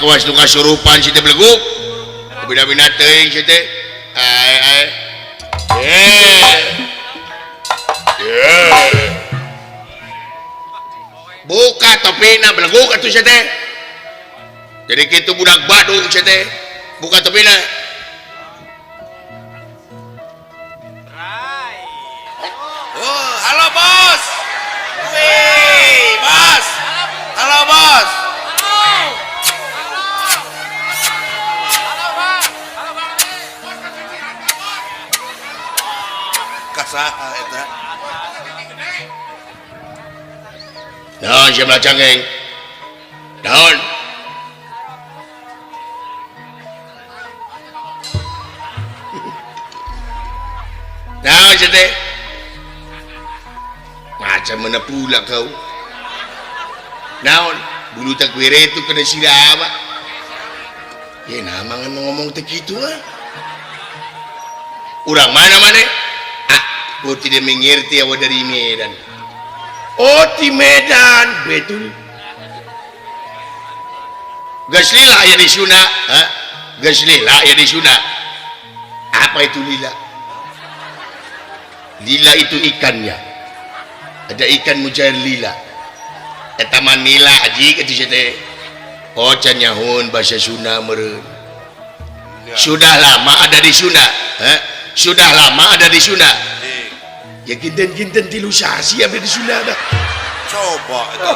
kawas nu kasurupan si teh beleguk. Bina-bina teuing si teh. Ai ai. Eh. Eh. Buka topina beleguk atuh si teh. Jadi kitu budak Badung si teh. Buka topina. Oh, halo bos. Wih, bos. Halo bos. Kasaha eta? Naon sia cangeng? Naon? Naon sia teh? Macam mana pula kau? Naon? Bulu tak wire itu kena sila apa? Ya nama ngomong teh kitu ah. Urang mana mana? Ah, gua tidak mengerti awak dari Medan. Oh, di Medan, betul. Geus lila ya di Sunda, ha? Geus lila ya di Sunda. Apa itu lila? Lila itu ikannya. Ada ikan mujair lila. Eta mah nila aji kitu sia teh. Oh, can nyahun bahasa Sunda meureun. Sudah lama ada di Sunda, ha? Sudah lama ada di Sunda. Ya kinten-kinten tilu sasi abdi di Sunda dah. Coba itu.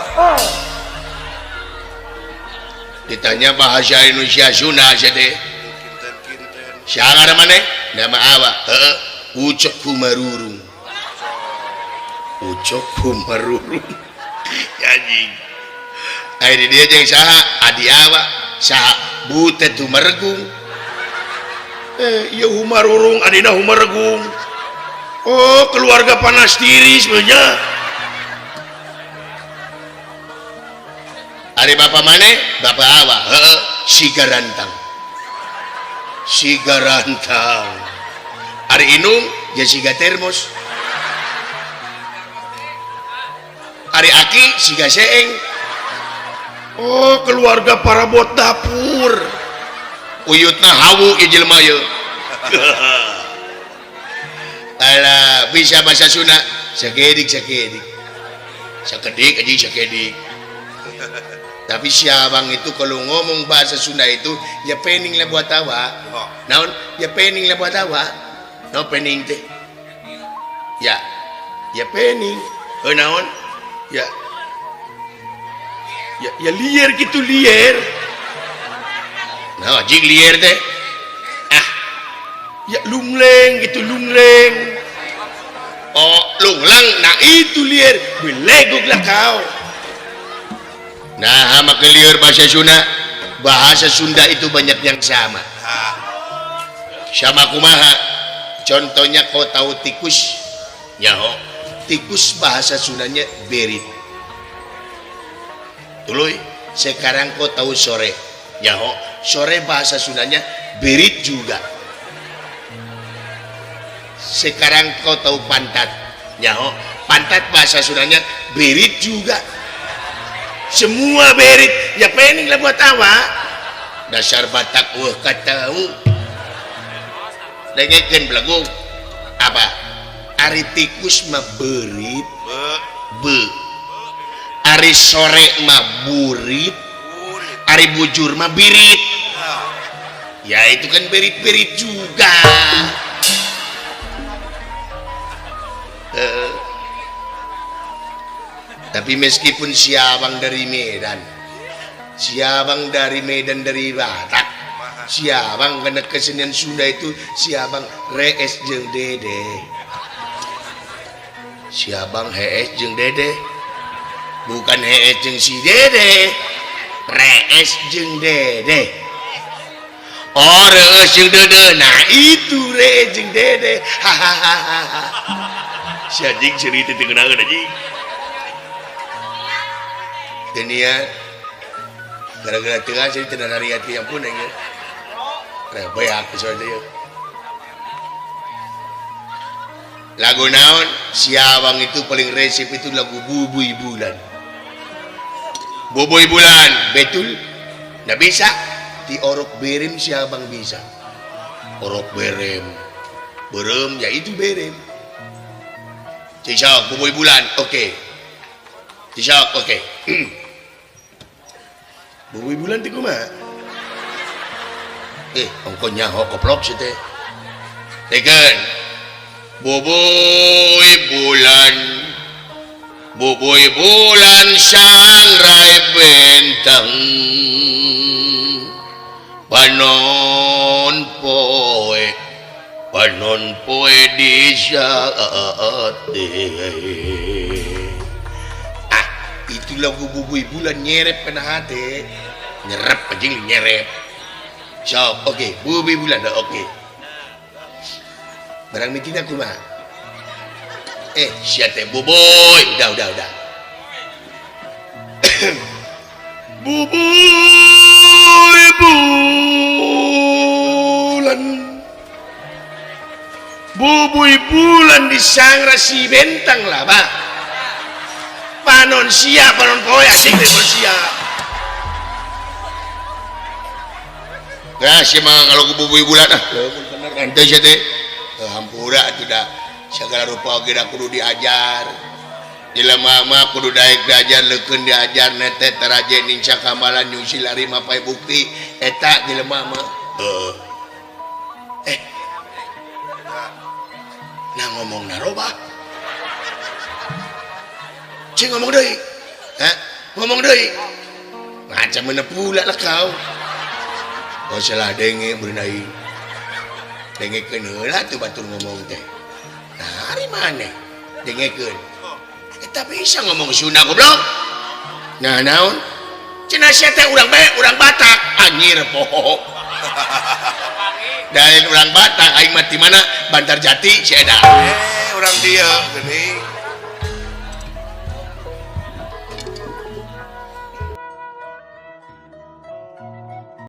Ditanya bahasa Indonesia Sunda sia teh. Kinten-kinten. Siapa namanya? Nama apa? Heeh. Ucok Humarurung. Ucok Humarurung. Anjing. Ai di dieu jeung saha? Adi apa? Saha? Butet Humaregung. Ieu Humarurung adina Humaregung. Oh, keluarga panas tiris nya. Ari bapak maneh? Bapak apa? Heeh, Sigarantang. Sigarantang. Ari inung ja siga termos. Ari aki siga seeng. Oh, keluarga parabot dapur. Uyutna hawu ieu jelema ieu. Alah, bisa bahasa Sunda. Sakedik sakedik. Sakedik anjing sakedik. Tapi si abang itu kalau ngomong bahasa Sunda itu ya pening lah buat tawa. Naon? Ya pening lah buat tawa. No pening teh. Ya. Ya pening. Naon? Ya. Ya, ya liar gitu liar. Nah, anjing liar teh. Ah. Ya lungleng gitu lungleng. Oh, lunglang. Nah, itu liar. Beleguk lah kau. Nah, maka liar bahasa Sunda. Bahasa Sunda itu banyak yang sama. Sama kumaha. Contohnya kau tahu tikus? Nyaho. Tikus bahasa Sundanya berit. Tuluy, sekarang kau tahu sore. Nyaho. Sore bahasa Sundanya berit juga. Sekarang kau tahu pantat. Nyaho. Pantat bahasa Sundanya berit juga. Semua berit. Ya pening lah buat awak. Dasar Batak wah katau. Dengekeun belagung. Apa? Ari tikus mah berit. Be. Ari sore mah burit. Ari bujur mah birit. Ya itu kan berit-berit juga. Tapi meskipun si abang dari Medan, si abang dari Medan dari Batak, si abang kena kesenian Sunda itu si abang rees jeung dede. Si abang hees jeung dede. Bukan hees jeung si dede. Rees jeung dede. Oh, rees jeung dede. Nah, itu rees jeung dede. Hahaha. Si anjing cerita teu ngeunaheun anjing. Dunia gara-gara tengah jadi teu nariat yang pun ya. Rebeak soalnya ya. Lagu naon? Si abang itu paling resip itu lagu Bubuy Bulan. Bubuy Bulan, betul. Nggak bisa di orok berem si abang bisa. Orok berem. Berem ya itu berem. Cisok bubui bulan, oke. Cisok, oke. Bubui bulan teh kumaha? Ongko nyaho koplok sih teh. Tekeun. Bubui bulan. Bubui bulan sangrai bentang. Panon poe di saate. Ah, itu lagu bubui bulan nyerep kena hati. Nyerep anjing nyerep. Sok, oke, bubui bulan oke. Barang mitina kumaha? Sia teh bubuy. Udah. Bubuy bulan. Bubuy bulan disangra si bentang lah, Pak. Panon sia, panon poe asing teh sia. Nah, sia mah kalau bubuy bulan ah. Bener ente sia teh. Hampura atuh da segala rupa oge da kudu diajar. Jelema mah kudu daek diajar, leukeun diajar netet taraje ninca kamalan nyusi lari mapai bukti eta jelema mah. Heeh. Nah ngomong narobah. Cing ngomong deui. Hah? Ngomong deui. Macam mana pula lah kau. Oh salah denge beunai. Dengekeun heula tuh batur ngomong teh. Nah, ari maneh dengekeun. Eta bisa ngomong Sunda goblok. Nah naon? Cenah sia teh urang bae urang Batak. Anjir poho. Dari urang Batak aing mah di mana? Bantarjati si eta. Urang dieu geuning.